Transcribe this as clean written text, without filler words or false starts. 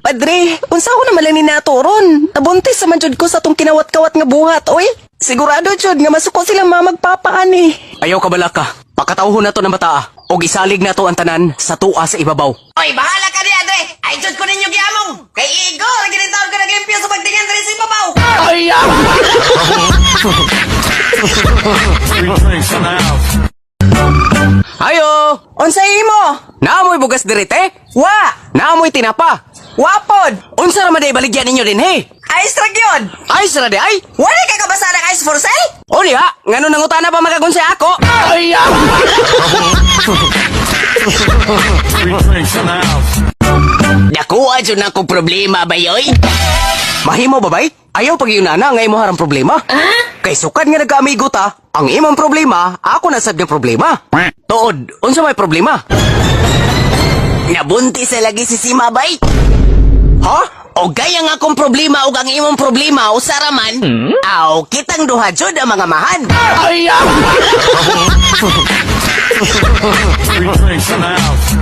Padre, unsa ko naman lang ni nato ron? Nabuntis sa man jud ko sa tong kinawat-kawat nga buhat, oy. Sigurado jud nga masuko sila mamagpapaan eh. Ayaw ka balaka. Pakatawhon na to ng bataa. Og isalig na to ang tanan sa tuwa sa ibabaw. Oy, bahala ka di, Andre. Ay, jud ko ninyo giamong. Kay Igor, ginitaon ko naglimpyo sa pagtingin diri sa ibabaw. Three drinks in the house. Ayo! Unsa imo? Naamoy bugas dirite? Wa! Naamoy tinapa? Wapod! Unsa ra man day baligyan ninyo dinhi? Ice ra gyud. Ay sira di ay! Wala ka kabasa ng ice for sale? O diha, ngano nangutana pa makagunsay ako? Three drinks in the house. Nakuha jud na akong problema bayoy. Mahimo ba bay? Ayaw pag na nga imo harang problema. Kay sukad nga nagkaamigo ta, ang imong problema, ako na sad nga problema. Tuod, unsa may problema? Nabuntis sa lagi si Sima bay. Ha? O gaya nga akong problema ug ang imong problema usa ra man. Aw, kitang duha jud ang mga mahan. Three drinks in the house.